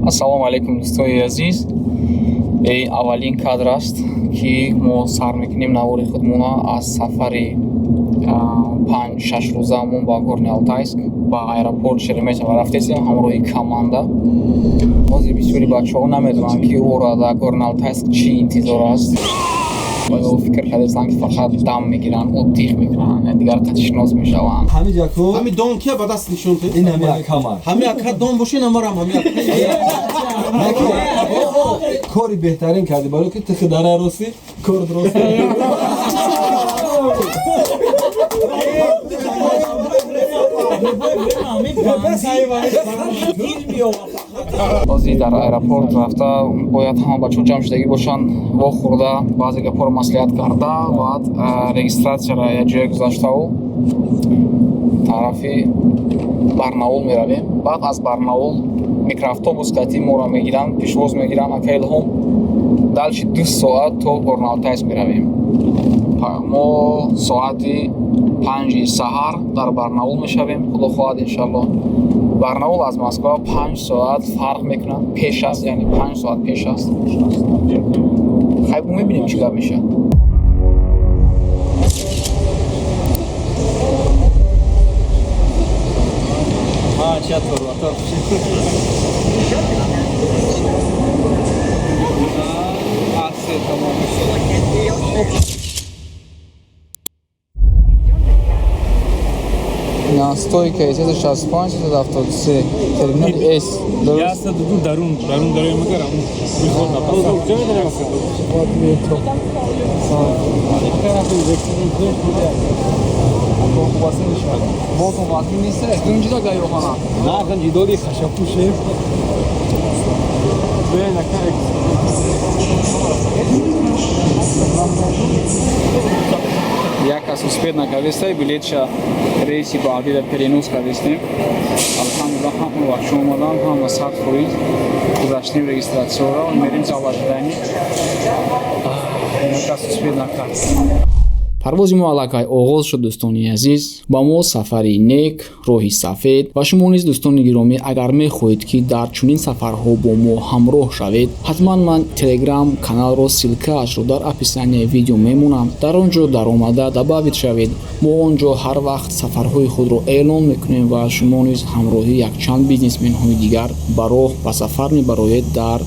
Ассалому алайкум, дӯстои азиз. Ин аввалин кадр аст, ки мо сар мекунем навори худмона аз сафари 5-6 рӯзаамон ба Горный Алтайск, ба аэропорт Шереметьево рафтесем ҳамроҳи команда. Ҳозир бисёри бачаҳо намедонанд, ки ӯро дар Горный Алтайск чӣ интизор аст. Оё фикр кардастанд, ки фақат дам мегиранд, отдых мекунанд, дигар қатишинос мешаванд? Ҳами ҷако. Ҳами дон кия ба даст нишон тед? Ин ҳами акама. Ҳами ака дон боши, намарам ҳами ака. Кори беҳтарин кардӣ, барои ки тихи дара рости кор дуруст. Ҳозир дар аэропорт рафта бояд ҳама бачаҳо ҷамъ шудагӣ бошанд, вохӯрда, баъзе гапҳоро маслиҳат карда, баъд регистратсияро як ҷое гузаштаву тарафи Барнаул меравем. Баъд аз Барнаул микроавтобус қатӣ моро мегиранд, пешвоз мегиранд ака Илҳом. Дальше 2 соат то Горно-Алтайск меравем. Мо соати 5-и саҳар дар Барнаул мешавем, худо хоҳад, иншалло. Барнаул аз Москва 5 соат фарқ мекунад, пеш аст, яъне 5 соат пеш аст. Хай, мебинем, чӣ гап мешавад. А, чатвор, а то. А, се, тамом. На стойка 365 373, терминали С. Дуруст? 102 дарун, дарун дарои магарам. Меход на паса. Куҷо медарем? Бозум вазмин нест, гунҷида гайрохона. На, ганҷидоди хашапушем. Бе, на Як кас успеть накардеста, билетша рейси баъдида перенос кардестем. Алҳамдулилла, ҳама бачаҳо омадан, ҳама 100% гузаштем регистратсияро, мерем зал ожидания. Як кас успеть накард. Парвози мо аллакай оғоз шуд, дӯстони азиз. Ба мо сафари нек, роҳи сафед. Ва шумо низ, дӯстони гиромӣ, агар мехоҳед, ки дар чунин сафарҳо бо мо ҳамроҳ шавед, ҳатман ман телеграм каналро ссылкаашро дар описанияи видео мемонам. Дар он ҷо даромада добавить шавед. Мо он ҷо ҳар вақт сафарҳои худро эълон мекунем ва шумо низ ҳамроҳи якчанд бизнесменҳои дигар ба роҳ, ба сафар мебароед дар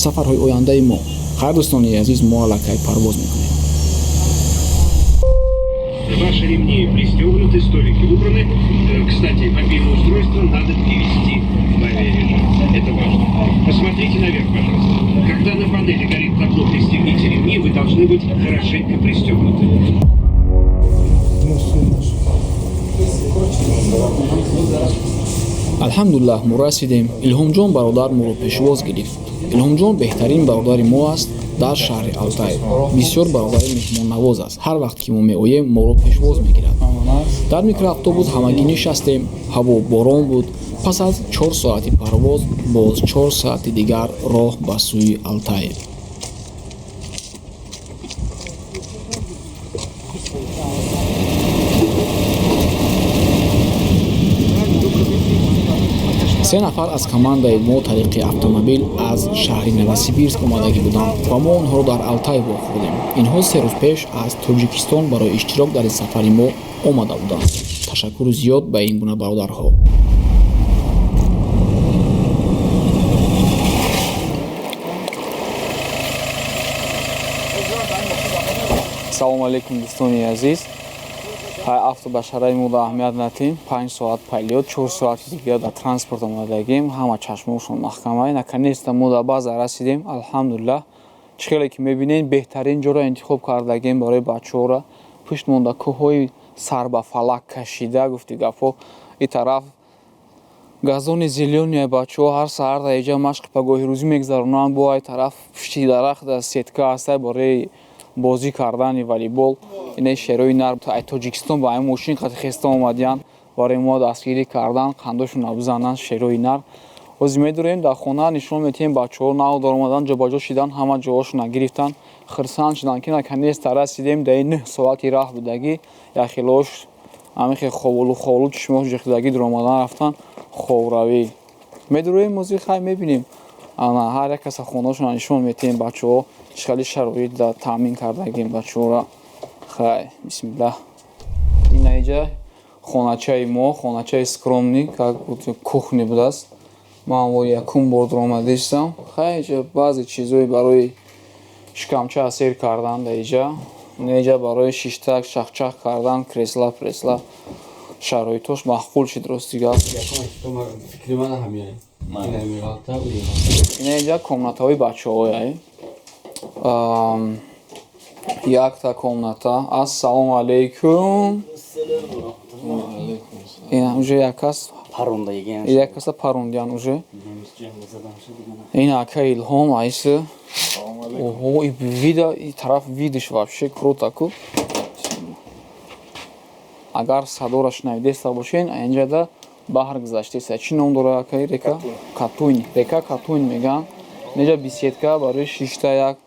сафарҳои ояндаи мо. Хайр, дӯстони азиз, мо аллакай парвоз мекунем. Ваши ремни пристегнуты, столики убраны. Кстати, мобильное устройство надо перевести в авиарежим. Это важно. Посмотрите наверх, пожалуйста. Когда на панели горит табло «Пристегните ремни», вы должны быть хорошенько пристегнуты. Алҳамдулиллаҳ, мо расидем. Илҳомҷон бародар моро пешвоз гирифт. Илҳомҷон беҳтарин бародари мо аст дар шаҳри Алтай. Бисёр бародари меҳмоннавоз аст. Ҳар вақт ки мо меоем, моро пешвоз мегирад. Дар микроавтобус ҳамагӣ нишастем. Ҳаво борон буд. Пас аз 4 соати парвоз боз 4 соати дигар роҳ ба сӯи Алтай. Се нафар аз командаи мо тариқи автомобил аз шаҳри Новосибирск омадагӣ буданд ва мо онҳоро дар Алтай вохӯрдем. Инҳо 3 рӯз пеш аз Тоҷикистон барои иштирок дар ин сафари мо омада буданд. Ташаккури зиёд ба ин гуна бародарҳо. Салому алайкум, дӯстони азиз. Хай, автобашараи мо да аҳамият натем. 5 соат полёт, 4 соати дига дар транспорт омадагим. Ҳама чашмошон маҳкамай. Наконец-то мо дар база расидем, алҳамдулиллаҳ. Чӣ хеле ки мебинед, беҳтарин ҷоро интихоб кардагем барои бачаҳора. Пушт монда кӯҳҳои сар ба фалак кашида, гуфти гапҳо, и тараф газони зелёный. Бачаҳо ҳар саҳар дар иҷа машқи пагоҳирӯзӣ мегзаронанд. Бо ай тараф пушти дарахт сетка ҳаста барои бозӣ кардани волейбол. Ине шерои нар ай Тоҷикистон ба ай мошин қати хеста омадиянд, барои мо дастгирӣ кардан, қандошона бизананд шерои нар. Ҳозир медурем, дар хона нишон метиҳем. Бачаҳо нав даромадан, ҷобаҷо шидан, ҳама ҷоҳошона гирифтан, хирсанд шуданд, ки наконец-то расидем. Дар ин 9 соати раҳ будагӣ яхелош ҳамихе ховолу ховолу, чишмош ҷихидагӣ дуромадан рафтан, ховравӣ. Медуроем ҳозир, хай, мебинем. Ана ҳар як каса хонаошона нишон метиҳем. Бачаҳо чӣ хеле шароит да таъмин кардагим бачаҳоро. Хай, бисмиллаҳ. Ина иҷа хоначаи мо, хоначаи скромный, как кухня будааст. Ман бо якум бор дуромадистам. Хай, иҷа баъзе чизҳои барои шикамча сер кардан дар иҷа, иҷа барои шиштак чахчах кардан, кресла пресла, шароитош маъқул шид, рости гап. Фикри ман ҳамин. Ина иҷа комнатаҳои бачаҳояй, якта комната. Ассалому алайкум. Ина уже як кас, як каса парондиян уже. Ин ака Илҳом айси. Оҳо, и вида, и тараф видиш вообще круто ку. Агар садора шунавидеста бошен, инҷада баҳр гузаштеста. Чӣ ном дора, акаи, река? Катунь, река Катунь меган. Инҷа беседка барои шишта, як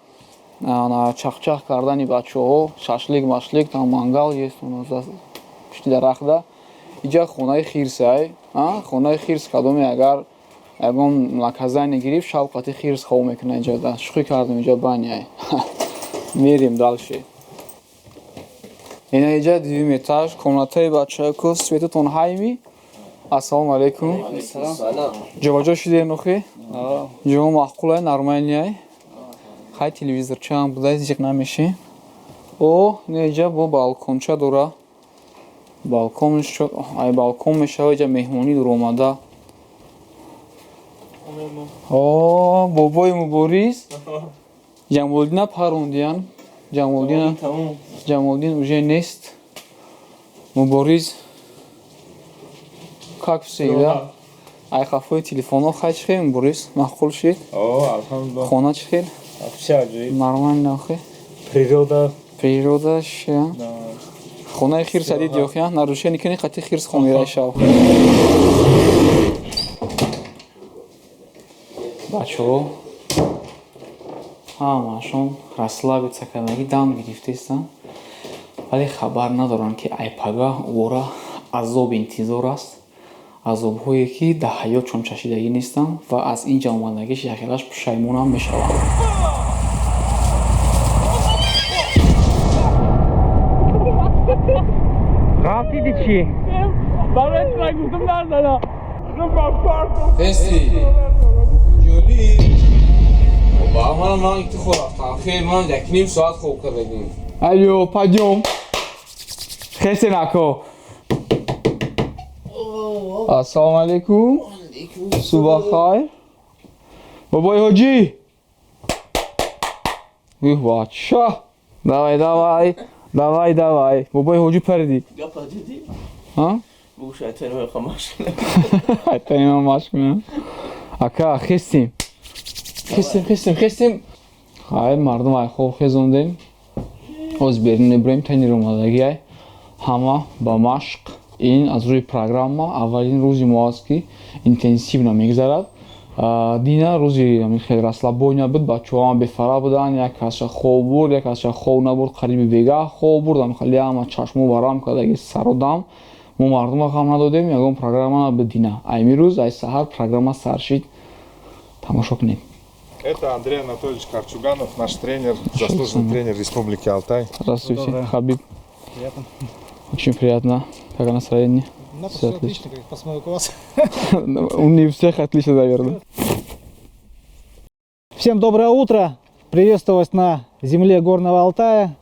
чахчах кардани бачаҳо, шашлик машлик, там мангал есть пушти дарахта. Иҷа хонаи хирсай, хонаи хирс. Кадоме агар ягон наказание гирифт, шавқати хирс хоб мекунад иҷода. Шӯхӣ кардем, иҷа баняй. Мерем дальше. Ина иҷа дуюм этаж, комнатаи бачаҳо. Светотон ҳайми. Ассалому алайкум. Ҷобаҷо шудем, нохи ҷо маъқулай, нормальный. Хай, телевизорчаам будай, зиқ намешӣ. О, ина иҷа бо балконча дора, балкон. Ай балкон мешава иҷа меҳмонӣ дуромада. О, бобои Мубориз Ҷамолиддина парондиян. Ҷамолиддина, Ҷамолиддин уже нест. Мубориз, как всегда, ай хафои телефонҳо. Хай, чӣ хел, Мубориз, маъқул шид? Хона чӣ хел? Нормально охи? Природа. Природа ша. Хонаи хирса диди охи, нарушение кани, қати хирс хомирай шав. Бачаҳо ҳамашон расслабиться кардагӣ, дам гирифтаистанд, вале хабар надоранд, ки айпага ӯра азоб интизор аст, азобҳое ки дар ҳаётшон чашидагӣ нестанд ва аз ин ҷа омадагиш яхелаш пушаймонам мешаванд. Ғалтиди чӣ? Барои гуфтам, назана. Ҳести ҷолӣ ба манам, ман ити хоб рафтам. Хел ман 1.5 соат хоб кардагим. Алё, пойдём. Хестен, ако. Ассалому алайкум, субҳ хайр, бобои ҳоҷӣ. Ух, бача, давай, давай, давай, давай, бобои ҳоҷӣ париди. А? Айтанима машқ кунам. Ака, хестем, хестем, хестем, хестем. Хай, мардум ай хоб хезондем. Ҳозир берун мебурем, тренер омадагӣ ай. Ҳама ба машқ. Ин аз рӯи программа аввалин рӯзи мо аст, ки интенсивно мегзарад. Дина рӯзи хеле расслабоня буд, бачаҳо ҳама бефара буданд, як касша хоб бурд, як касша хоб набурд, қариби бегаҳ хоб бурд. Хеле ҳама чашмо барам кардаги, сародам. Мо мардума ғам надодем, ягон программа набуд дина. Ай рӯз, ай саҳар программа сар шид. Тамошо кунед. Это Андрей Анатольевич Корчуганов, наш тренер, заслуженный тренер Республики Алтай. Здравствуйте, Хабиб. Приятно. Очень приятно. Как настроение? Ну, Всё все отлично. отлично, как посмотрю у вас. У не всех отлично, наверное. Всем доброе утро. Приветствую вас на земле Горного Алтая.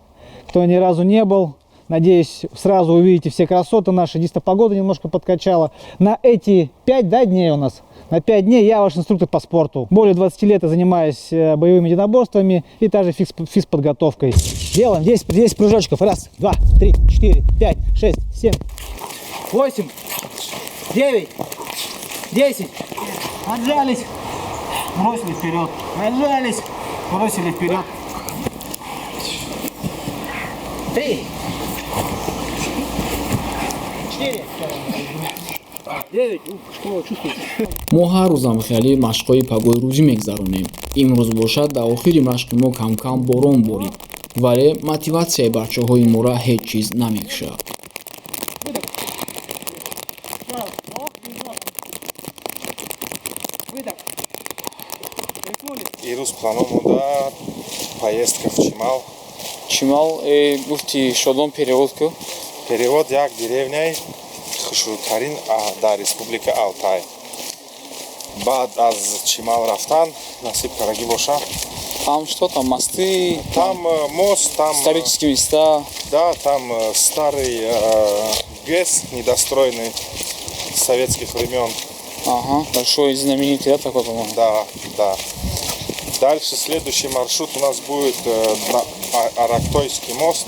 Кто ни разу не был, Надеюсь, сразу увидите все красоты наши. Единственное, погода немножко подкачала. На эти 5, да, дней у нас? На 5 дней я ваш инструктор по спорту. Более 20 лет я занимаюсь боевыми единоборствами и также физподготовкой. Делаем 10 прыжочков. Раз, два, три, четыре, пять, шесть, семь, восемь, 9, 10. Отжались. Бросили вперед. Отжались. Бросили вперед. 3, 4, 9. Что чувствуете? Мо ҳар рӯзам хеле машқҳои пагоҳи рӯзӣ мегзаронем. Имрӯз бошад, дар охири машқи мо кам-кам борон борид, вале мотиватсияи бачаҳои мора ҳеҷ чиз намекушад. Ирӯз плано монда поездка в Чимал. Чимал, гуфти Шодон, перевод ку? Перевод: як деревняи хушрӯтарин дар республика Алтай. Баъд аз Чимал рафтан, насиб карагӣ боша. Там что там, мосты? Там мост, там исторические места. Да, там старый ГЭС, недостроенный, с советских времен. Ага, большой, знаменитый, да, такой, по-моему? Да. Дальше следующий маршрут у нас будет на Арактойский мост.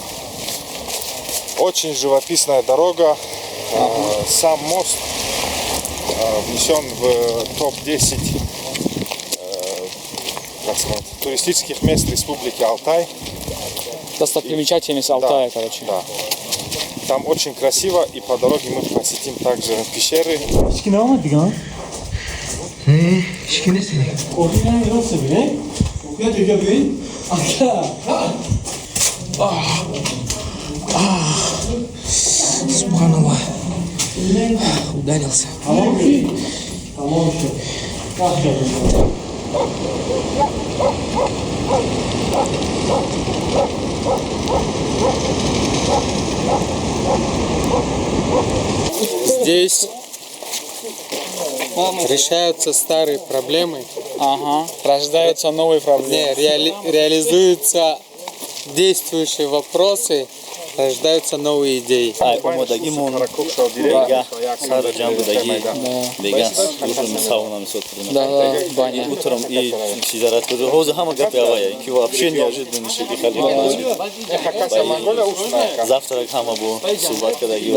Очень живописная дорога. Сам мост внесен в топ-10, как сказать, туристических мест Республики Алтай. Достопримечательность Алтая, да, короче. Да. Там очень красиво, и по дороге мы посетим также пещеры. Субҳаналлоҳ. Ударился. Тамом шуд. Здесь решаются старые проблемы. Ага. Рождаются новые проблемы. Не, реализуются действующие вопросы, рождаются новые идеи. Омодагимон бега сар ҷамъ будагӣ, бега сауна мисол. Да, баня. Утром и чизарат буд, ҳозир ҳама гапи авая ки вообще неожиданно шид, хали завтрак ҳама бо суҳбат кардагӣ.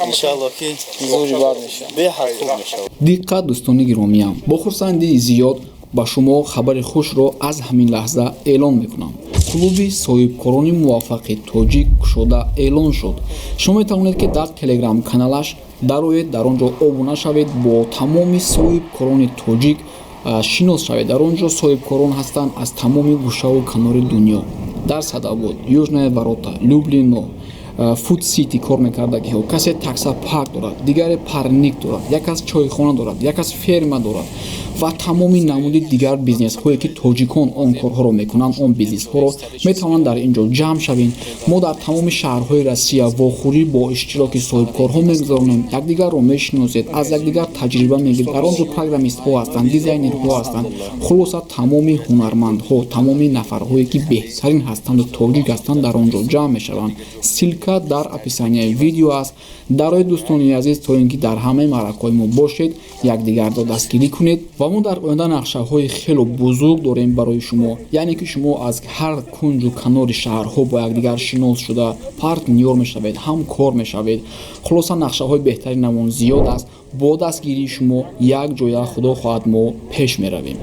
Иншалло, ки зури бад мешавад. Беҳад хуб мешавад. Диққат, дӯстони гиромиям! Бо хурсандии зиёд ба шумо хабари хушро аз ҳамин лаҳза эълон мекунам: клуби соҳибкорони муваффақи тоҷик кушода эълон шуд. Шумо метавонед, ки дар телеграм каналаш дароед, дар он ҷо обуна шавед, бо тамоми соҳибкорони тоҷик шинос шавед. Дар он ҷо соҳибкорон ҳастанд аз тамоми гӯшаву канори дунё: дар Садовод, Южные Ворота, Люблино, Фуд Сити кор мекардагиҳо, касе таксопарк дорад, дигаре парник дорад, як кас чойхона дорад, як кас ферма дорад ва тамоми намуди дигар бизнесҳое, ки тоҷикон он корҳоро мекунанд, он бизнесҳоро метавонанд дар ин ҷо ҷамъ шавем. Мо дар тамоми шаҳрҳои Россия вохӯрӣ бо иштироки соҳибкорҳо мегузаронем. Якдигарро мешиносед, аз якдигар таҷриба мегиред. Дар он ҷо программистҳо ҳастанд, дизайнерҳо ҳастанд, хулоса, тамоми ҳунармандҳо, тамоми нафарҳое, ки беҳтарин ҳастанду тоҷик ҳастанд, дар он ҷо ҷамъ мешаванд. Ссылка дар описанияи видео аст. Дарои, дӯстони азиз, то ин ки дар ҳамаи маъракаҳои мо бошед, якдигарро дастгирӣ кунед. Ва мо дар оянда нақшаҳои хело бузург дорем барои шумо, яъне ки шумо аз ҳар кунҷу канори шаҳрҳо бо якдигар шинос шуда, партнёр мешавед, ҳамкор мешавед. Хулоса, нақшаҳои беҳтаринамон зиёд аст. Бо дастгирии шумо як ҷоя, худо хоҳад, мо пеш меравем.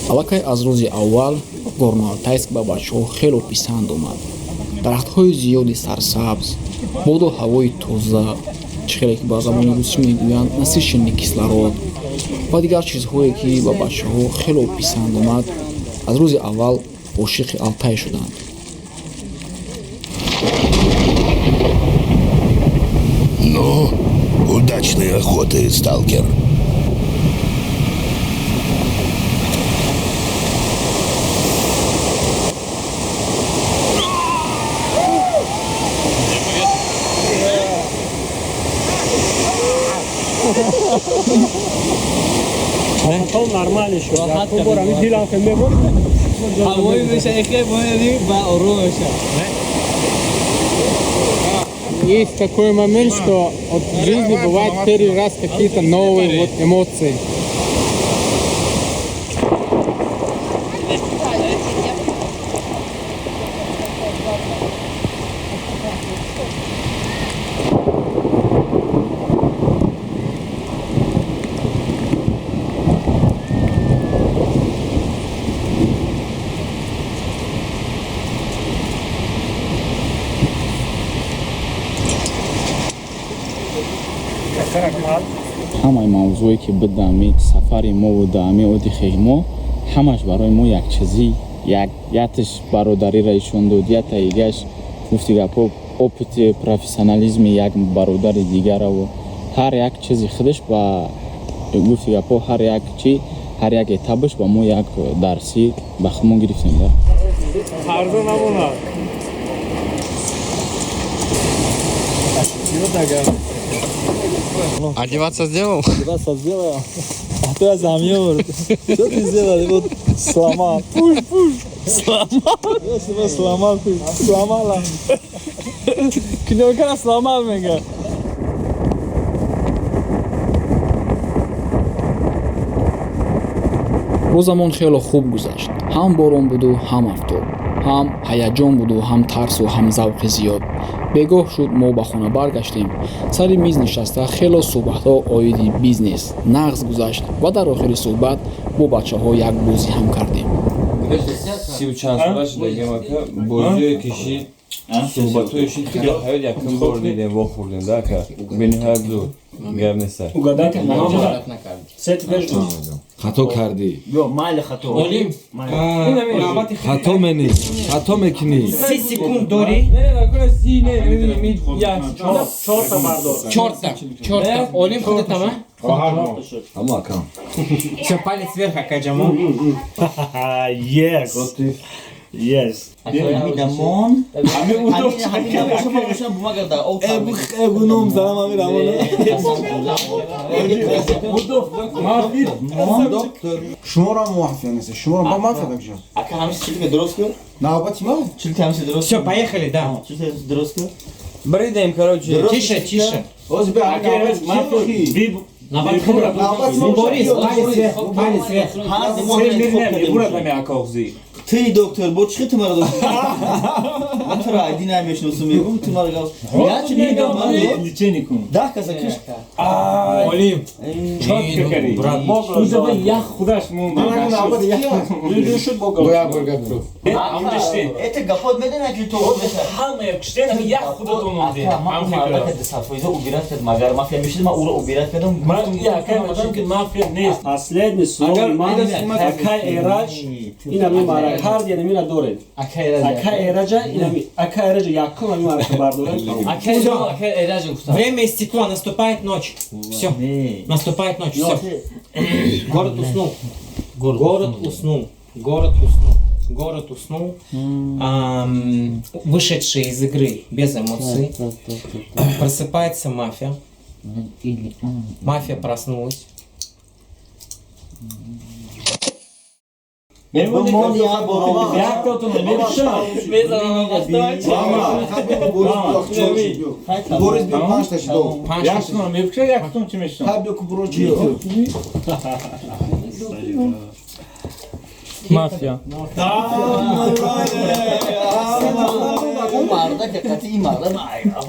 Аллакай аз рӯзи аввал Горно-Алтайск ба бачаҳо хело писанд омад: дарахтҳои зиёди сарсабз, боду ҳавои тоза, чӣ хеле ки ба забони русӣ мегӯянд, насыщенный кислород ва дигар чизҳое, ки ба бачаҳо хело писанд омад. Аз рӯзи аввал ошиқи Алтай шуданд. Ну, удачной охоты, сталкер. Потом нормально шуд. Якум бор ҳамин дилам ки мебурд. Ҳавои меша, эхе бояди ба ором меша. Есть такой момент, что вот в жизни бывает первый раз какие-то новые вот эмоции. Ҳамаи мавзӯе ки буд даами сафари мову даами отдыхи мо, ҳамаш барои мо якчизӣ, яташ бародариро ишон дод, ятаигаш гуфти гапҳо, опыти профессионализми як бародари дигараву ҳар як чизи худаш ба гуфти гапҳо, ҳар як чи, ҳар як этапаш ба мо як дарсӣ ба худмон гирифтем да. Арзон намонад. Одеваться сделал? Одеваться сделал. А то я замерз. Что ты сделал? Вот сломал. Пуш, пуш. Сломал. Я себя сломал. Ты сломала. Кнопка сломал меня. Рӯзамон хело хуб гузашт. Ҳам борон буду, ҳам афтоб, ҳам ҳаяҷон буду, ҳам тарсу, ҳам завқи зиёд. Бегоҳ шуд, мо ба хона баргаштем. Сари миз нишаста хело суҳбатҳо оиди бизнес нағз гузашт ва дар охири суҳбат бо бачаҳо як бозӣ ҳам кардем. Сиву чанд сола шудагем, ака, бозиое кишид, суҳбатҳое шид, ки дар ҳаёт якум бор дидем, вохӯрдем да, ака, бениҳоят зуд гап неста. Хато кардӣ. Майли, хато. Олим. Хато менӣ, хато мекунӣ. 30 секунд дорӣ. Чорта бардор. Чорта, чорта. Олим, худатама. Ҳамо, акам. Всё, палец вверх, акаҷамо. Yes. Yes. Ҳамин ҳамин набошам, бумагада. Эбу ном занам ами рамона. Шуморо муваффиқ нест. Шуморо ба мафия дакша. Ака, ҳамин чилка дуруст кун. Навбати ма? Чилка ҳамин дуруст. Всё, поехали, да. Чилка дуруст кун. Бридем, короче. Тише, тише. Оз бе навбати Борис, палец вверх, палец вверх. Ты доктор, бо чӣ ту маро доктор? Ман туро айди намешиносам, мегум, ту маро гав. Я чи мегам, ман Лечение кун. Даҳ каса киш. Олим. Чётко кари. Брат, Узава ях худаш мон. Это гапот медона ки то меша. Ҳама киштен ами ях худатон монде. Ман мардака 200% убирать кард, магар мафия мешид, ман уро убирать кардам. Ман я кай мадам ки мафия нест. Последний слово ман, акай Эраҷ, инами мара ҳар янамира доред. Акай Эраҷа, инами акай Эраҷа якум ами марака бардоред. Время истекло, наступает ночь. Все, наступает ночь, все. Город уснул. Город уснул. Город уснул. Город уснул. Вышедший из игры без эмоций. Просыпается мафия. Мафия проснулась. Мон я бором. Яктотон мебишам. Борис би панҷ та шидо. Яктотон мебиша, яктотон чӣ мешам? Ҳа биё ку буро чи? Мафия. Мардака қати ин марда.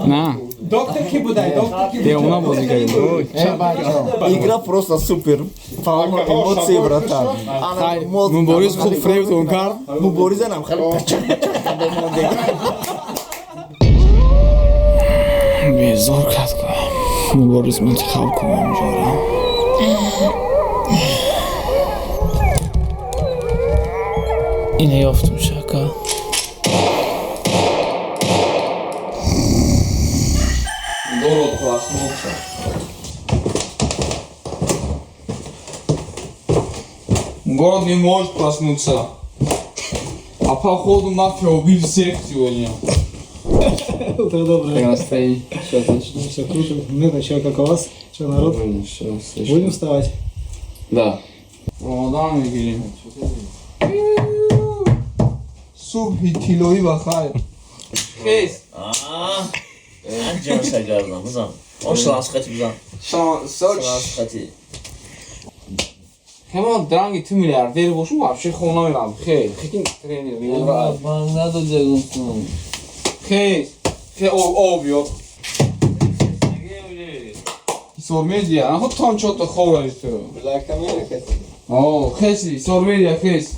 На. Доктор ки будай, доктор ки. Девона бозӣ кардем. Игра просто супер. Полно эмоций, братан. Мубориз хуб фребтон кард. Муборизанам хеле Безор кард ку. Мубориз, мунтихаб кунам ҷора. Ина ёфтум шака. Город проснулся. Город не может проснуться. А походу мафия убили всех сегодня. Утро доброе. Как настроение? Все отлично. Все круто. Ну, это что, как у вас? Что, народ? Все, Будем вставать? Да. Ромадан мегирем. Субҳи тиллоӣ ба хайр. Хез. Анҷам шагардам, бизан. Он шланс хати бизан. Шланс хати. Хема дранги ту миллиардер бошу, вообще хона намерам. Хез, хекин тренер меёра. Ман надодягум. Хез, хе об ё. Сормедия, ана худ там чё-то ховари ту. Black America. О, хеси, Сормедия, хес.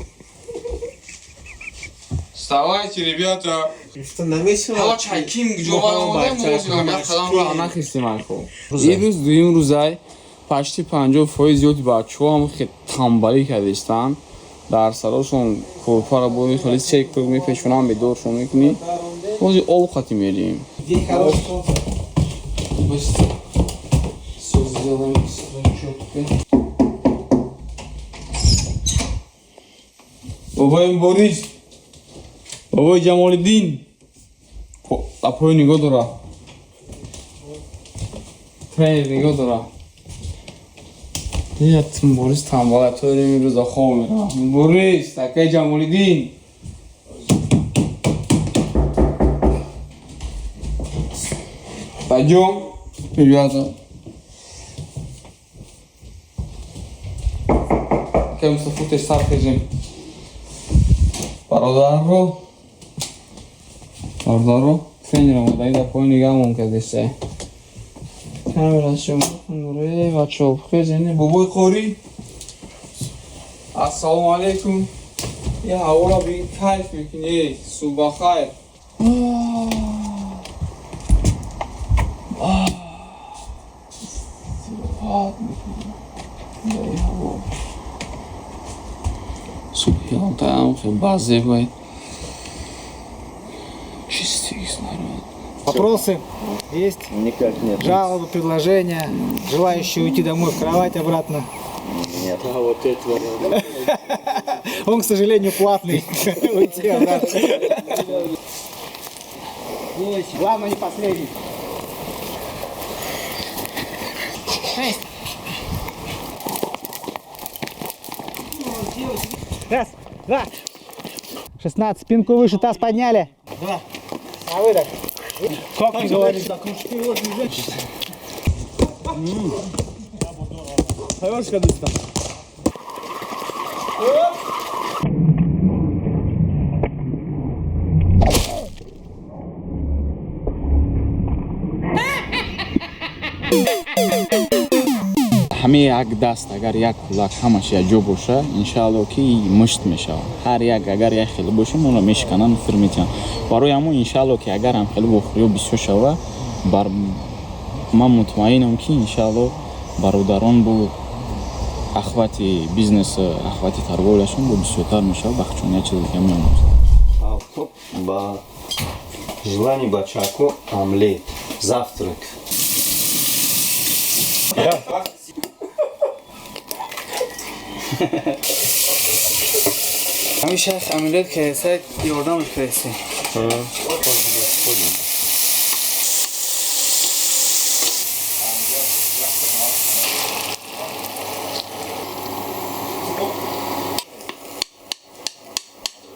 Вставайте, ребята. Ҳало чайким ҷо омода мо як қадам роҳ нахистем айхо. Ин рӯз дуюм рӯзай почти 50% зиёди бачаҳо ҳам хеле тамбалӣ кардистанд. Дар сарошон курпаро бори хеле сек мепешонанд, бедоршон мекунӣ. Бози об қати мерим. Всё сделаем чётко. Бобои Борис, бобои Ҷамолиддин лапҳои нигоҳ дора. Тренер нигоҳ дора. Нет, Борис тамбала, то имрӯза хоб меравам. Борис, акаи Ҷамолиддин. Пойдём, ребята. Акаи Мустафо тезтар хезем. Бародарро, бародарро, тренер омодаи дар пои нигаҳмон кардеса. Камера шумо бачаҳо хезен. Бобои қорӣ. Ассалому алайкум. Я ҳаворо би кайф мекунӣ. Субҳ бахайр. Истироҳат мекунӣ. Ҳаво. Субҳи Алтайам хеле базебай. Чистый снаряд. Вопросы есть? Никак нет. Жалобы, предложения? Желающие уйти домой в кровать обратно? Нет. А вот этого. Он, к сожалению, платный. Уйти обратно. Главное, не последний. Раз, два. 16. Спинку выше, таз подняли. Два. На выдох. Как ты говоришь? Ҳаме як даст агар як кулак ҳамаш якҷо боша, иншаалло ки мушт мешавад. Ҳар як агар як хеле боша, моро мешикананд, фир метиҳанд. Барои ҳамон иншаалло ки агар ҳам хеле вохӯриҳо бисёр шава, бар ман мутмаинам ки иншаалло бародарон бо ахвати бизнес, ахвати торговляшон бо бисёртар мешавад, бахчон як чиз дига меомӯзад. Топ ба желание бачако омлет, завтрак. ҳамин шахс амалиёт кардаса, ёрдам кардаса.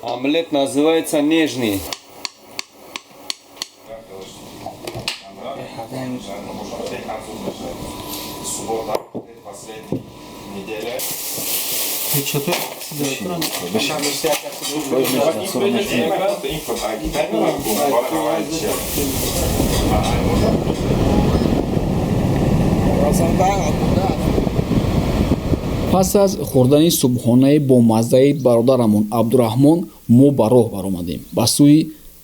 Омлет называется нежный. Пас аз хӯрдани субҳонаи бомаззаи бародарамон Абдураҳмон мо ба роҳ баромадем ба сӯи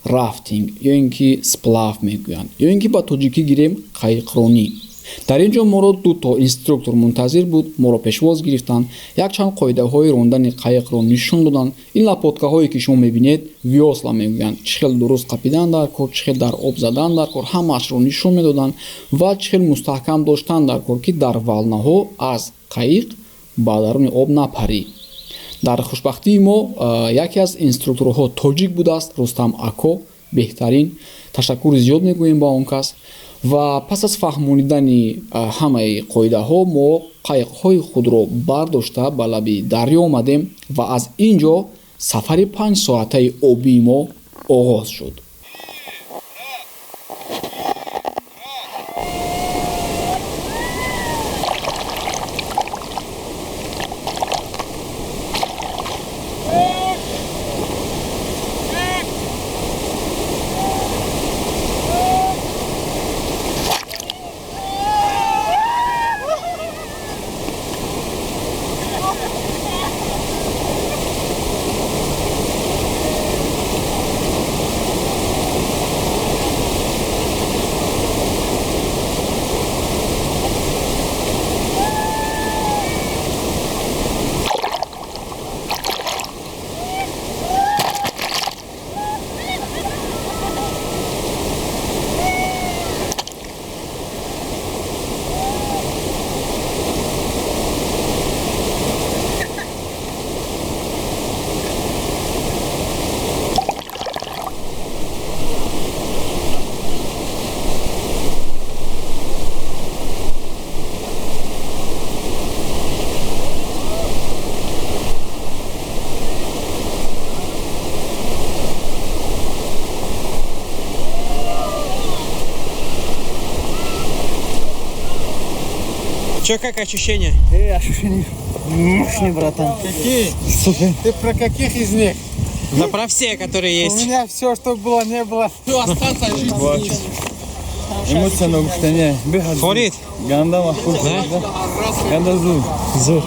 рафтинг ё ин ки сплав мегӯянд, ё ин ки ба тоҷикӣ гирем қайиқронӣ. Дар ин ҷо моро ду то инструктор мунтазир буд, моро пешвоз гирифтанд, якчанд қоидаҳои рондани қайиқро нишон доданд. Ин лопаткаҳое ки шумо мебинед вёсла мегӯянд, чӣ хел дуруст қапидан дар кор, чӣ хел дар об задан дар кор, ҳамаашро нишон медоданд ва чӣ хел мустаҳкам доштан дар кор, ки дар волнаҳо аз қайиқ ба даруни об напарӣ. Дар хушбахтии мо яке аз инструкторҳо тоҷик будааст, Рустам Ако, беҳтарин. Ташаккури зиёд мегӯем ба он кас. Ва пас аз фаҳмонидани ҳамаи қоидаҳо мо қайиқҳои худро бардошта ба лаби дарё омадем ва аз ин ҷо сафари 5 соатаи обии мо оғоз шуд. Че, как ощущения? Ощущения мощные, братан. Какие? Супер. Ты про каких из них? Да про все, которые есть. У меня все, что было, не было. Ну, остаться жить здесь. Эмоция ногуфтания. Беҳад. Форид? Ганда махкул. Ганда зур. Зур.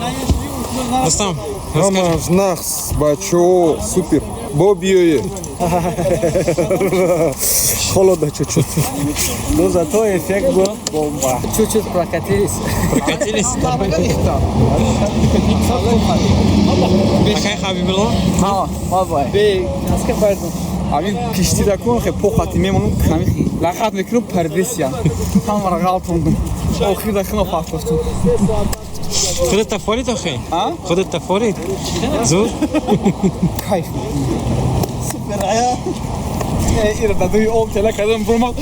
Рустам, Ҳама нахс, бачо, супер. Бо биёе. Холодно чуть-чуть. Но зато эффект был бомба. Чуть-чуть прокатились. Прокатились? Акай Хабибулло? Ха, бабай. Ами киштида кун хе похати мемонум ками лақат мекунум пардесия. Ҳамара ғалтондум. Охир да хино партофтум. Худат форид охе? А? Худат форид? Зур? Кайф. Супер ая. Ира да дуи об тела кардам бурмад.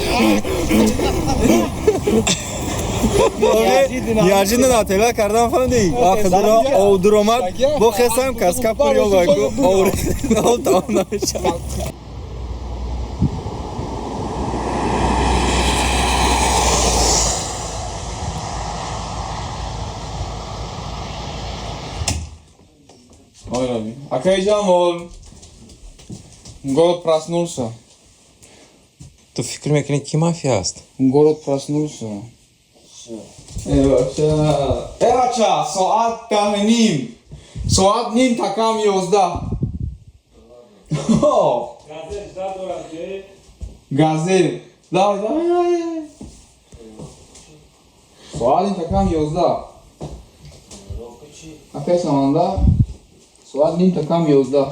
Неожиданно тела кардам фаҳмидӣ? Охирро об дуромад, бо хесам каска пур ёбаку об тамом намешавад. Акай Ҷамол, город проснулся. Ту фикр мекунӣ, ки мафия аст? Город проснулся. Э бача, э бача, соат 10:30. Соат ним такам 11. Газель. Давай, давай, давай. Соат ним такам 11. Акай саманда. Соат ним такам 11.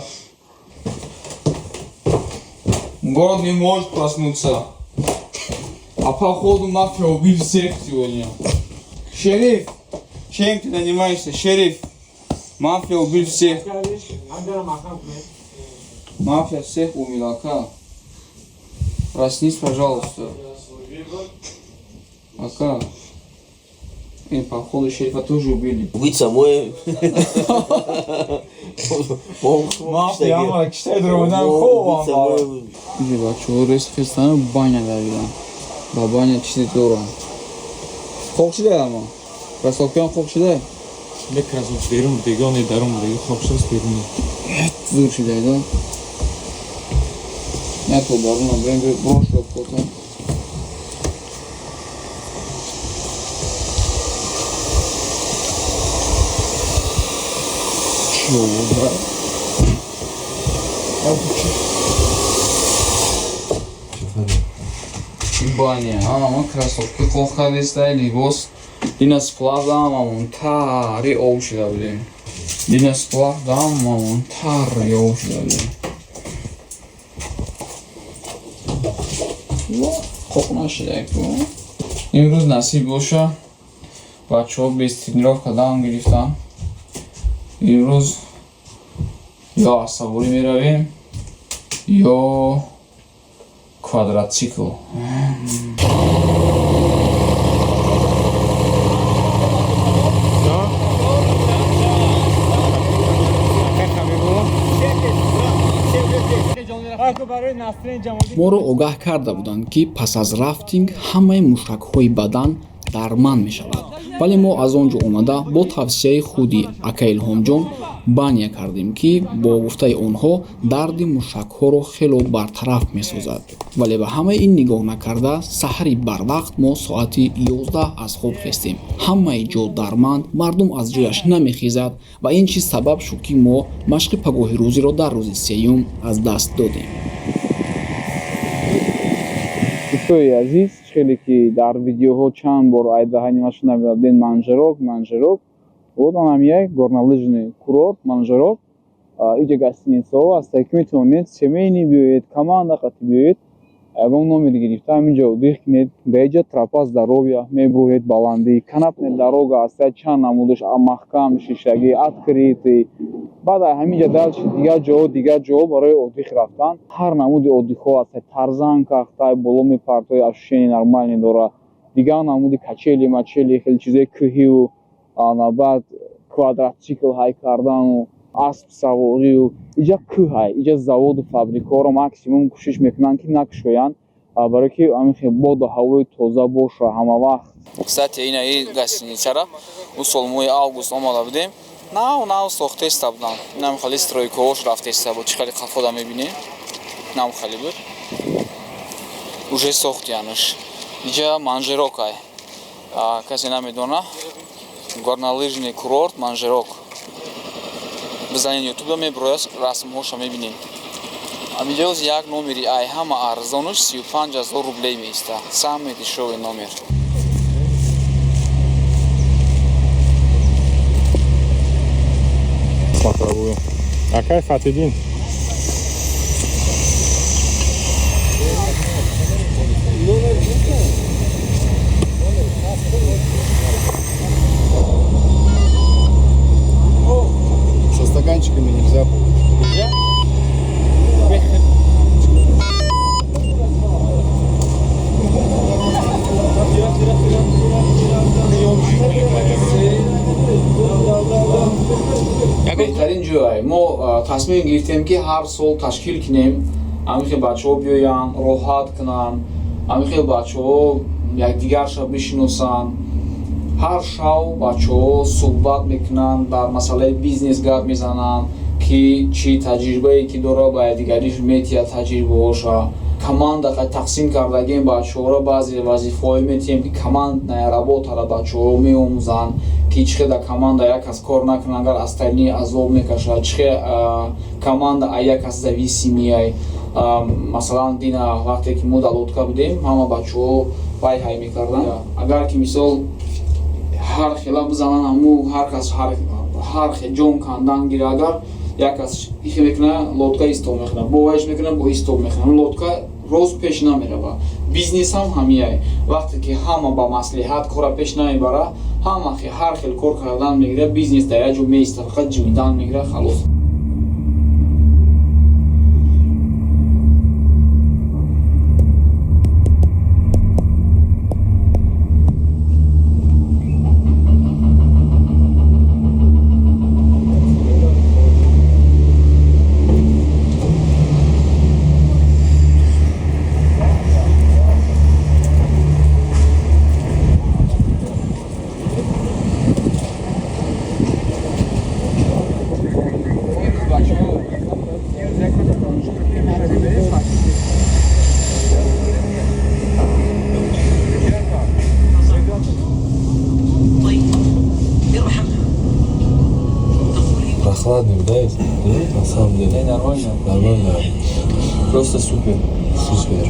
Город не может проснуться. А походу мафия убили всех сегодня. Шериф, чем ты занимаешься, шериф? Мафия убил всех. Мафия всех убила, ака. Проснись, пожалуйста. Ака. И походу шерифа тоже убили. Убийца мой. Мафия, ама киштай дромадан хобам. Иҷи бачаҳо рес хестан, баня давидан. Ба баня чизе дорам. Хоб шидай ама? Кроссовкаам хоб шидай? Не, кроссовки берун дигони дарун дига хоб шуд берун. Зур шидай да? Не то баруна брем брош котам. Чё, брат? Баня, ама кроссовки қоқ кардистай, либос. Дина сплав дамамон тари об шида будем. Дина сплав дамамон тари об шида будем. Қоқ нашидай ку. Имрӯз насиб боша. Бачаҳо без тренировка дам гирифтан. Имрӯз ё асаборӣ меравем, ё квадратсикл. Моро огаҳ карда буданд, ки пас аз рафтинг ҳамаи мушакҳои бадан дарманд мешавад, вале мо аз он ҷо омада бо тавсияи худи ака Илҳомҷон баня кардем, ки бо гуфтаи онҳо дарди мушакҳоро хело бартараф месозад. Вале ба ҳамаи ин нигоҳ накарда, саҳари барвақт мо соати 11 аз хоб хестем. Ҳамаи ҷо дарманд, мардум аз ҷояш намехезад ва ин чиз сабаб шуд, ки мо машқи пагоҳи рӯзиро дар рӯзи сеюм аз даст додем. Дӯстои азиз, хеле ки дар видеоҳо чанд бор айдаҳани нашунавидем, Манжерок, Манжерок. Вот он ҳам як горнолыжный курорт Манжерок. Иҷа гостиницаҳо ҳастанд, ки метавонед семейный биёед, команда қати биёед, ягон номер гирифта ҳаминҷо отдых кунед. Дар иҷа тропа здоровья мебуред, баландӣ, канатная дорога ҳаста, чанд намудаш, маҳкам, шишагӣ, открытый. Баъд ҳаминҷа дальше дигар ҷоҳо, дигар ҷоҳо барои отдых рафтан ҳар намуди отдыхҳо ҳаста. Тарзанка ҳастай, боло мепартои, ощущение нормальный дора. Дигар намуди качели мачели, хеле чизои кӯҳиву, баъд квадратсикл ҳай кардану асп саворию. Иҷа кӯҳай, иҷа заводу фабрикаҳоро максимум кӯшиш мекунанд, ки накушоянд, барое ки ҳамин боду ҳавои тоза боша ҳама вақт. Кстати, ина и гостиницара ӯ сол моҳи август омада будем, нав нав сохтеста будам. Инам хеле стройкаҳош рафтеста буд, чӣ хеле қафода мебинем, нам хеле буд, уже сохтиянаш. Иҷа Манжерокай, касе намедона, горнолыжный курорт Манжерок. Бизанед ютубда, меброяд, расмҳоша мебинем. Амиҷоз як номери ай ҳама арзонаш 35 000 рублей меиста, самый дешевый номер. Смотровую. Акай Фатидин. Со стаканчиками нельзя. Нельзя? Беҳтарин ҷой. Мо тасмим гирифтем, ки ҳар сол ташкил кунем, ҳамин хел бачаҳо биёянд, роҳат кунанд, ҳамин хел бачаҳо якдигарша бишиносанд. Ҳар шав бачаҳо суҳбат мекунанд, дар масъалаи бизнес гап мезананд, ки чӣ таҷрибае ки дора, ба якдигариш метиҳад таҷрибаҳоша. Команда тақсим кардагем бачаҳоро, баъзе вазифаҳое метиҳем, ки командная работара бачаҳо меомӯзанд, ки чӣ хел дар команда як кас кор накунад, агар остальные азоб мекашад, чӣ хел команда а як кас зависимый. Масалан, дина вақте ки мо дар лодка будем, ҳама бачаҳо вай ҳай мекарданд. Агар ки мисол ҳар хела бизананд, ҳаму ҳар кас ҳар хел ҷон кандан гира, агар як кас ихе мекуна, лодка истоб мекунад, бо вайш мекуна, бо истоб мекунад, лодка рост пеш намерава. Бизнес ҳам ҳамияй. Вақте ки ҳама ба маслиҳат кора пеш намебара, ҳама ҳар хел кор кардан мегира, бизнес дар як ҷо меиста, фақат ҷимидан мегира, халос. Прохладный, да, это? На самом деле. Не, нормально. Нормально. Просто супер. Супер.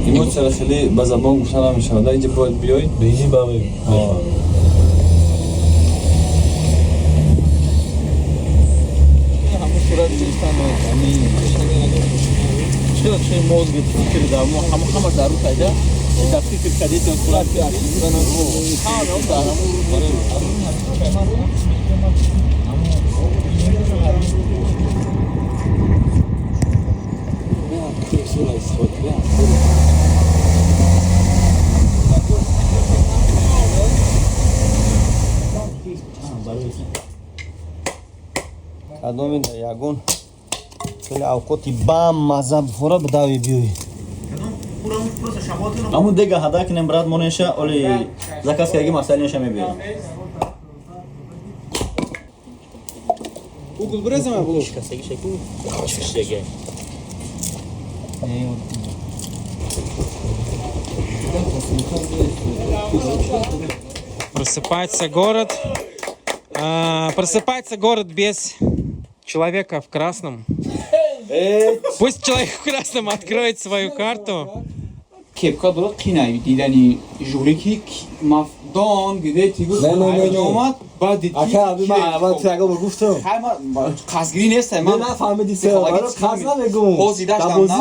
Эмоция хеле ба забон гуфта намешавад. Инҷа бояд биёй. Биёй ба мефаҳмӣ. Ҳамон сурат гирифтан, чӣ чӣ мозги фикр дар мо ҳама ҳама дар рӯ пайда дар фикр кардетон сурат ҳама дар ҳамон. Кадоми ягон Хеле авқоти бамаза бихӯра, бидави биёй. Аму дега ҳада кинем, брат, монеша оли заказ карги масалинаша мебиёрем. Угол брезем було. Просыпается город. Просыпается город без человека в красном. Пусть человек в красном откроет свою карту. Кепка дорад қинай дидани журики мафдон гидети гуфт омад баъд дид. Ака, аби ман аввал ту ягон бор гуфтам. Хай, ман қасдгирӣ нестам. Ман нафаҳмидӣ, баро қасд намегум. Ҳозираштам на,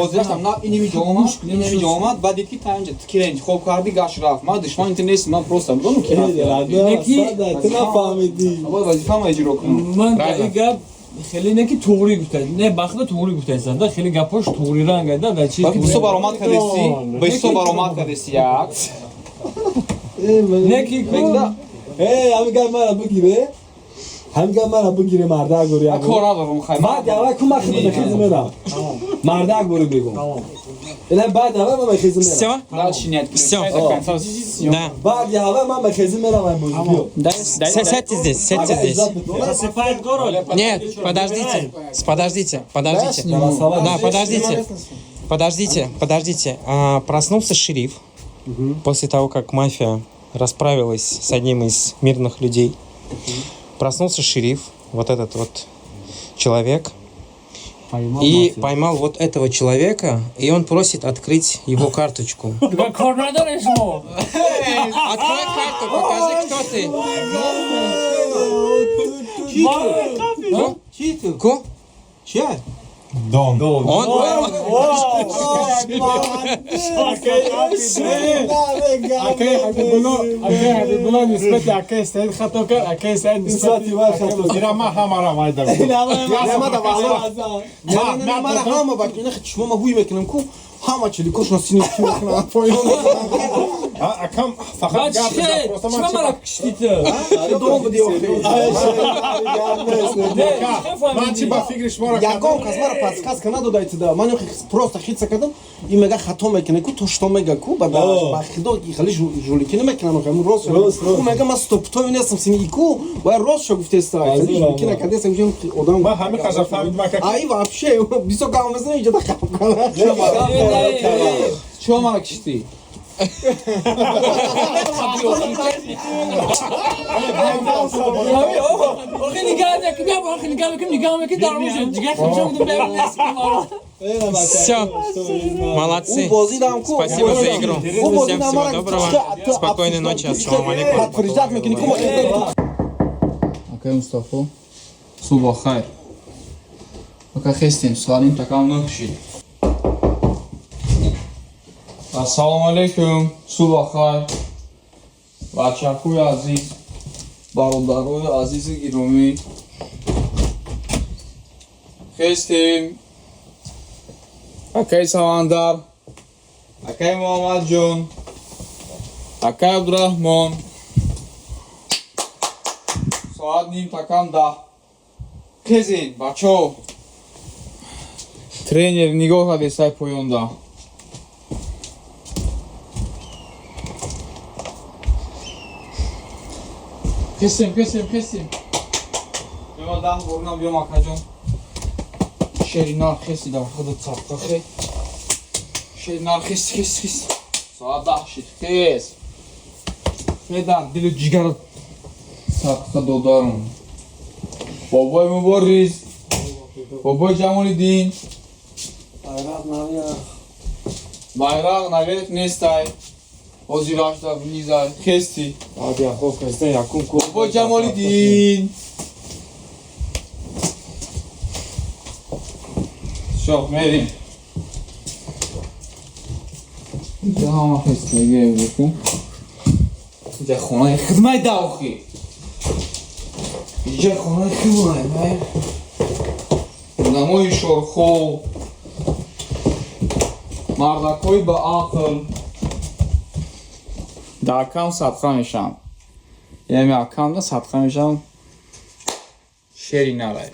ҳозираштам на, иними ҷо омад, иними ҷо омад, баъд дид ки та инҷа ту кира интихоб кардӣ, гашт рафт. Ман душмани ту нестам, ман просто медонам ки рафт. Ту нафаҳмидӣ. Бояд вазифаамро иҷро кунам. Ман дар ин гап хеле не ки туғрӣ гуфта, не, бахда туғрӣ гуфтаистанд, да, хеле гапош туғрӣ ранг да, да чи. Бисо баромад кардеси, бисо баромад кардеси як. Не ки Эй, ҳамин гап мара бигире. Ҳамин гап мара бигире, мардак бори як. Кор надорам, хай. Баъд аввал кӯмак кунед, хези мерам. Мардак бори бегум. Ина баъд аввал ман хези мерам. Все? Все. Да. Баъд аввал ман хези мерам ай бозӣ биё. Сядьте здесь, сядьте здесь. Засыпает город. Нет, подождите, подождите, подождите. Да, подождите. Подождите, подождите. Проснулся шериф после того, как мафия расправилась с одним из мирных людей. Проснулся шериф, вот этот вот человек, поймал и мафию. Поймал вот этого человека, и он просит открыть его карточку. Кор надореш мо. Открой карту, покажи, кто ты. Ко? Чия? Дон. Он поймал. Акай Ҳабибулло нисбати акай Саид хато кард, акай Саид нисбати Ира ман ҳамара майда. Мара ҳама бак ина чишмо ма ҳуй мекунам ку ҳама чиликошона сини ки мекунам. Акам фақат гап просто ман Чима мара киштӣ ту? Дом буди охи. Ман чи ба фикри шуморо Ягон кас мара подсказка надодай туда. Ман охи просто хитса кардам. И мега хато мекунад ку то что мега ку ба ба хидо хали жулики намекунам охи. Рост. Ку мега ман стоптови нестам сини ику ва рост шо гуфтеста. Хали жулики накардеста одам. Ман ҳамин қадар фаҳмидам ака. Ай вообще бисо гап мезанам инҷа да хап кана. Чима мара киштӣ? Охи нигоҳ мекунем, охи нигоҳ мекунем, нигоҳ мекунем, дар мушем. Дигар химшам будем берун нест. Все, молодцы. Спасибо за игру. Всем всего доброго. Спокойной ночи. Ассаламу алейкум. Акай Мустафо, субҳ хайр. Ака, хестем, соат такам нӯҳ шид. Ассалому алейкум, субҳ хайр. Бачакҳои азиз, бародарои азизи гиромӣ. Хестем. Акай Самандар, акай Муҳаммадҷон, акай Абдураҳмон. Соат 9:45. Хезед, бачаҳо. Тренер нигоҳ кардесай поёнда. Хестем, хестем, хестем. Биёма 10 борнам, биём, акаҷон. Шери нар хести дар худат садқа хе. Шери нар хест, хест, хест. Соат 10 шид, хес. Хедар дилу ҷигарат садқа додарам. Бобои Мубориз, бобои Ҷамолиддин. Байрақ наверх нестай. Ҳозирашда внизай. Хести. Бобои Ҷамолиддин. Всё, мерим. Инҷа ҳама хестагику. Инҷа хонаи хидмат да охи. Инҷа хонаи хидмат, май. Одамои шорхо, мардакҳои ба ақл. Дар акам садқа мешавам. Яъне акамда садқа мешавам. Шери нарай.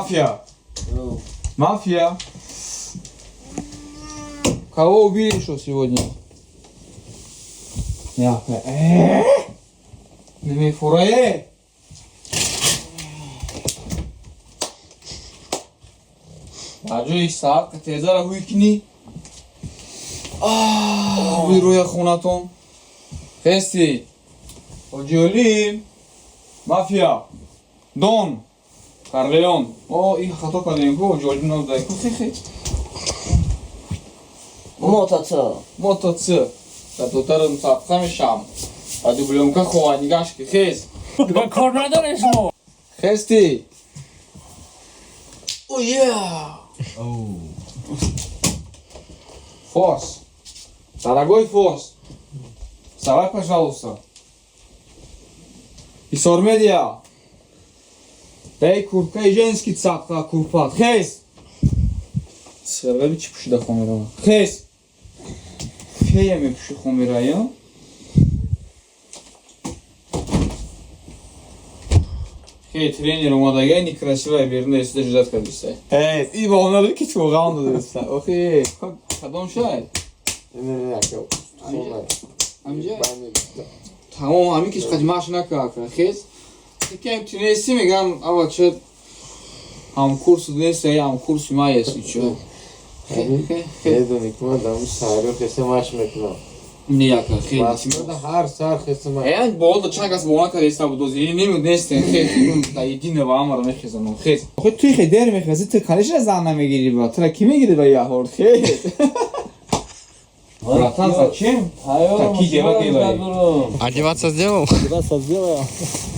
Мафия. Мафия. Кого убили еще сегодня? Я. Намефурае. Ба ҷои саат тезара ҳуй кунӣ. Ҳуй рӯя хонатон. Хести. Ҳоҷиолим. Мафия. Дон. Карлеон. О, и хато кардем ку, ҳоҷиолим набудай ку, хе-хе. Мотоцикл. Мотоцикл. Да дотарам садқа мешам. Ба дублёнка хованигаш ки хез. Дигар кор надорем шумо. Хести. О, yeah. Форс. Дорогой Форс. Вставай, пожалуйста. Исор Медиа. Дай куртка и женский цапка курпат. Хез. Сырғаби чӣ пӯшида хомера? Хез. Фея мепӯши хомера, я? Хей, тренер омадагай, некрасивая берун эсида ждать кардиса. Эй, и ба онар ки чуғам додиса. Охи, кадом шай? Не, не, ака. Амҷа? Тамом, ҳамин ки қадимаш накард. Хез. Кем тунести мегам, ава ча ҳамкурс нест, эй ҳамкурси ма еси чо. Медонӣ ки ман дар саҳро хеса маш мекунам. Не, яка, хеле. Ҳар сар хеса маш. Э, боло чанд кас бона карда буд, ози нему нестен, хез, да единого амара мехезанам, хез. Охе туи хе дер мехези, ту конечно зан намегири ба, тура ки мегири ба яҳор, хез. Братан, зачем? Такие дела делаешь. Одеваться сделал? Одеваться сделал.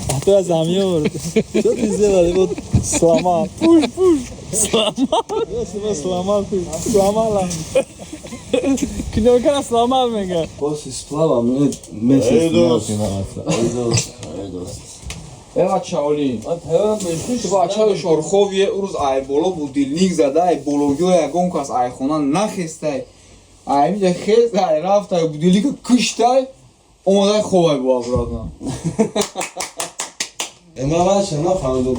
А то я замерз. Что ты сделал? Вот сломал. Пуш, пуш. Сломал. Я себя сломал. Ты сломала. Кнопка сломал меня. После сплава мне месяц не отдуваться. Эва чаоли. Ту бачаи шорховие урӯз ай боло будильник зада, ай бологиҳо ягон кас ай хона нахестай. Ай миҷа хез, ай рафтай, будильника куштай, омадай хобай бо обратно. Ма нафаҳмидам.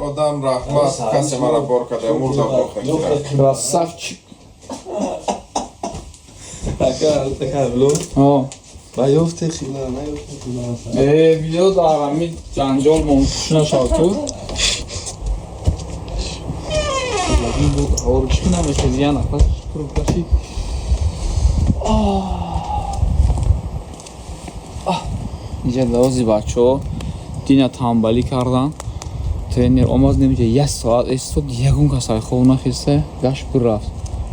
Одам раҳмат, касе мара бор карда, мурда бохе. Красавчик. Така, така, бло. О. Ба ёфте хила, наёфте хила. Э, видео дар ҳами ҷанҷол монтуш нашав ту. Ҳаворо чӣ намехези, я нафас трубкаши. Инҷа давози бачаҳо дина тамбалӣ кардан. Тренер омад, немиҷа як соат истод, ягон кас ай хоб нахеста, гашт бирафт.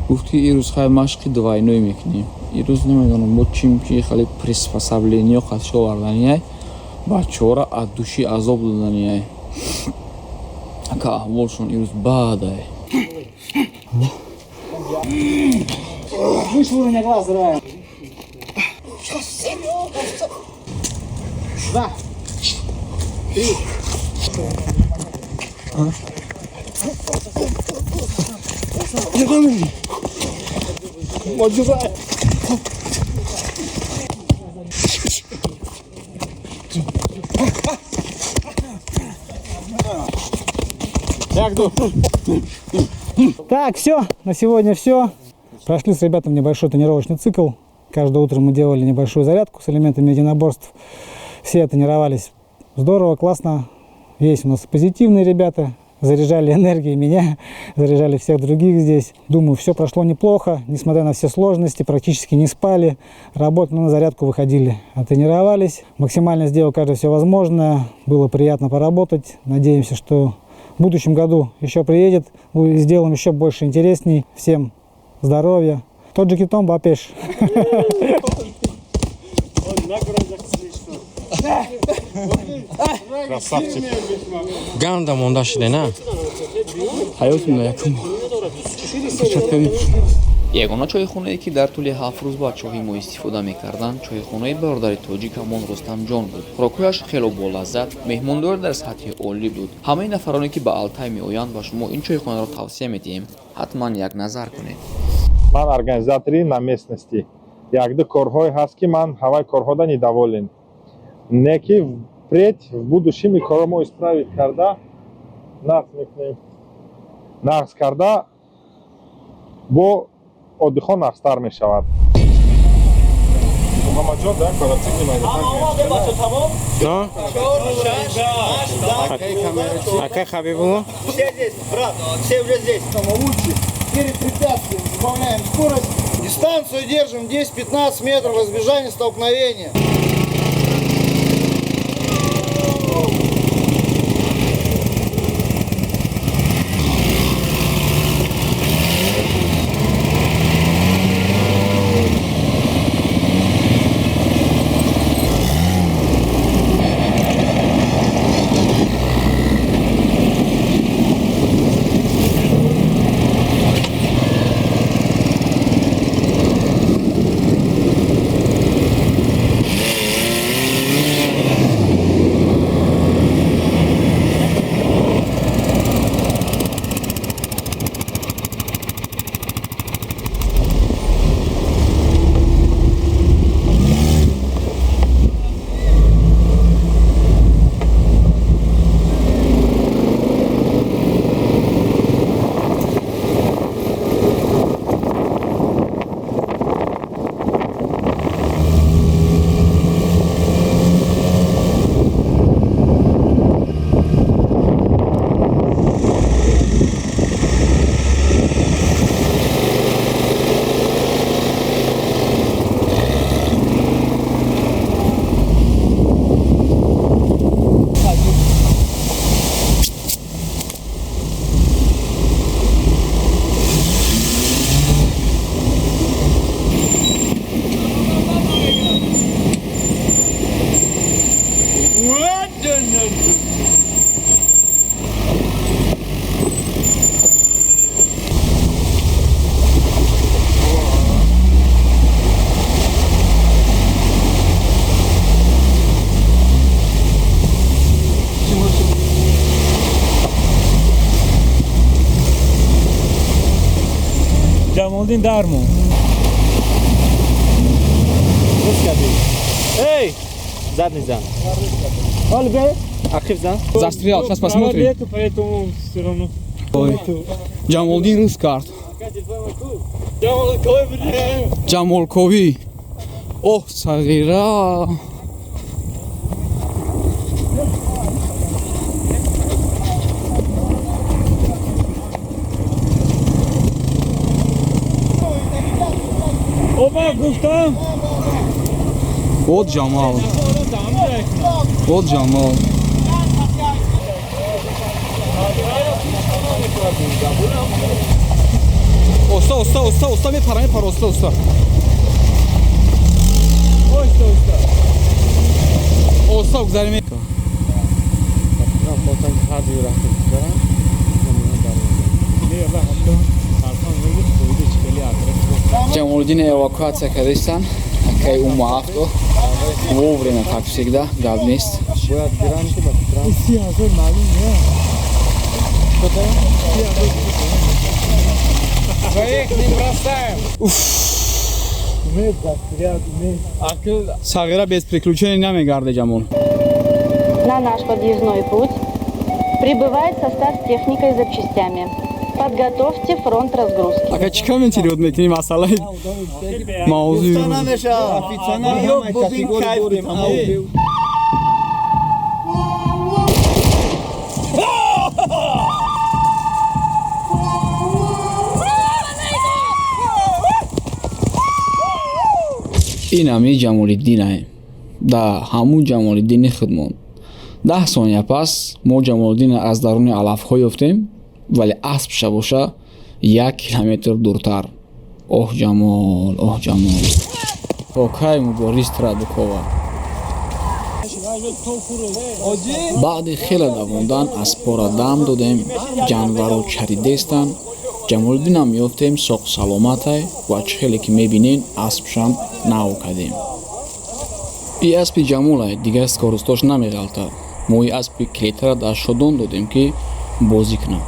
Гуфт ки ирӯз хай машқи двойной мекунем. Ирӯз намедонам бо чим чи хеле приспособлениё қатиш оварданиай, бачаҳоро аз души азоб доданиай. Ака аҳволшон ирӯз бадай. Выше уровня глаз зарываем. Два. Три. Так, все, на сегодня все. Прошли с ребятами небольшой тренировочный цикл. Каждое утро мы делали небольшую зарядку с элементами единоборств. Все тренировались здорово, классно. Есть у нас позитивные ребята. Заряжали энергией меня, заряжали всех других здесь. Думаю, все прошло неплохо, несмотря на все сложности, практически не спали. Работали, на зарядку выходили, а тренировались. Максимально сделал каждый все возможное. Было приятно поработать. Надеемся, что в будущем году еще приедет. Сделаем еще больше интересней. Всем здоровья. Тот же китом бапеш. Красавчик. Ганда монда шиде, на? Ҳаётимда якум перчаткави. Ягона чойхонае, ки дар тӯли 7 рӯз бачаҳои мо истифода мекарданд, чойхонаи бародари тоҷикамон Рустамҷон буд. Хӯрокҳояш хело болаззат, меҳмондорӣ дар сатҳи олӣ буд. Ҳамаи нафароне, ки ба Алтай меоянд, ба шумо ин чойхонаро тавсия медиҳем, ҳатман як назар кунед. Ман организатори на местности. Якду корҳое ҳаст, ки ман ҳавай корҳода недоволен. Не ки впредь, в будущем и корҳо мо исправить карда. Нағз мекунем, нағз карда бо оддихон нағзтар мешавад. Муҳаммадҷон, да, квадроцикли Но? Акай Хабибулло? Все здесь, брат, все уже здесь. Лучше перед препятствием сбавляем скорость. Дистанцию держим 10-15 метров во избежание столкновения. Ҷамолиддин дармон. Эй! Задний зан. Ақиб зан. Застрял, сейчас посмотрим. Нету, поэтому все равно. Ой. Ҷамолиддин рӯз кард. Ҷамолковӣ. Оҳ, сағира. Оба гуфтам. Вот Ҷамал. Вот Ҷамал. Оста, оста, оста, оста, мепара, мепара, оста, оста. Оста, оста. Оста, гузарем. Ҷамолиддин эвакуатсия кардистан. Акай ӯ муафто. Вовремя, как всегда, гап нест. Бояд гирам ки ба фикрам. 30 000 маълум не. Своих не бросаем. Умед застрял, умед. Сағира без приключений намегарде, Ҷамол. На наш подъездной путь прибывает состав с техникой и запчастями. Подготовьте фронт разгрузки. Ака, чӣ комментировать мекунӣ масъалаи мавзӯи? Гуфта намешавад. Официально кайф. Ин ҳамин Ҷамолиддинае. Да ҳамун Ҷамолиддини худмон. 10 сония пас мо Ҷамолиддинро аз даруни алафҳо ёфтем, вале аспша боша 1 километр дуртар. Оҳ, Ҷамол, оҳ, Ҷамол. Окай мубориз Традукова. Баъди хеле давондан аспора дам додем, ҷанваро чаридестанд, Ҷамолиддинам ёфтем соқ саломатай ва чӣ хеле ки мебинен, аспшам нав кардем. И аспи Ҷамолай, дигар скоростош намеғалтад. Мо и аспи клетара дар шодон додем, ки бозӣ кунад.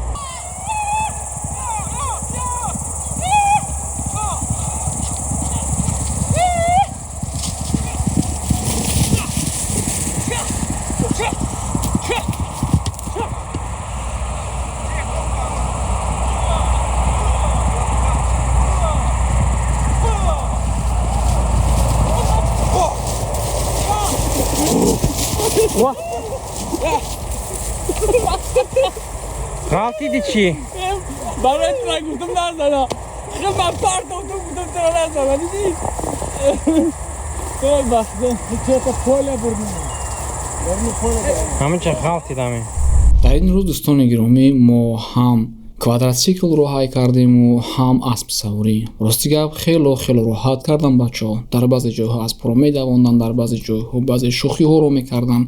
Ва. Ғалтиди чӣ? Барои тура гуфтам назана. Хел ман партофтам, гуфтам тура назана, дидӣ? Той бахтам. Чета поле бурдем. Ҳаминча ғалтидам. Дар ин рӯз, дӯстони гиромӣ, мо ҳам квадратсиклро ҳай кардему ҳам аспсаворӣ. Рости гап, хело хело роҳат кардам бачаҳо. Дар баъзе ҷойҳо аспро медавонданд, дар баъзе ҷойҳо баъзе шӯхиҳоро мекарданд.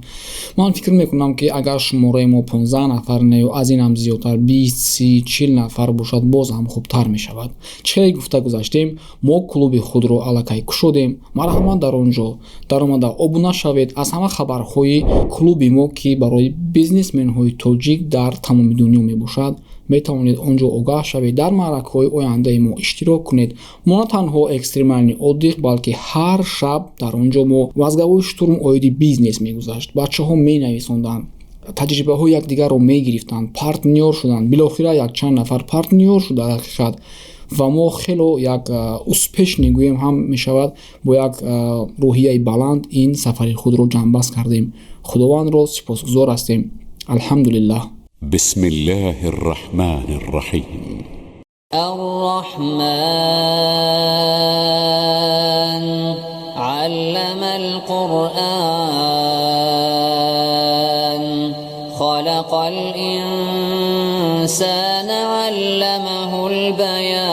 Ман фикр мекунам, ки агар шумораи мо 15 нафар не, аз инам зиёдтар, 20, 30, 40 нафар бошад, боз ҳам хубтар мешавад. Чӣ хеле гуфта гузаштем, мо клуби худро аллакай кушодем. Марҳамат, дар он ҷо даромада обуна шавед. Аз ҳама хабарҳои клуби мо, ки барои бизнесменҳои тоҷик дар тамоми дунё мебошад, метавонед он ҷо огаҳ шавед, дар маъракаҳои ояндаи мо иштирок кунед. Мо на танҳо экстремальный отдых, балки ҳар шаб дар он ҷо мо мозговой штурм оиди бизнес мегузашт. Бачаҳо менависонданд, таҷрибаҳои якдигарро мегирифтанд, партнёр шуданд. Билохира якчанд нафар партнёр шуд дар ҳақиқат, ва мо хело як успешный гӯем ҳам мешавад, бо як рӯҳияи баланд ин сафари худро ҷамъбаст кардем. Худовандро сипосгузор ҳастем, алҳамдулиллаҳ. بسم الله الرحمن الرحيم. الرحمن علم القرآن، خلق الإنسان، علمه البيان.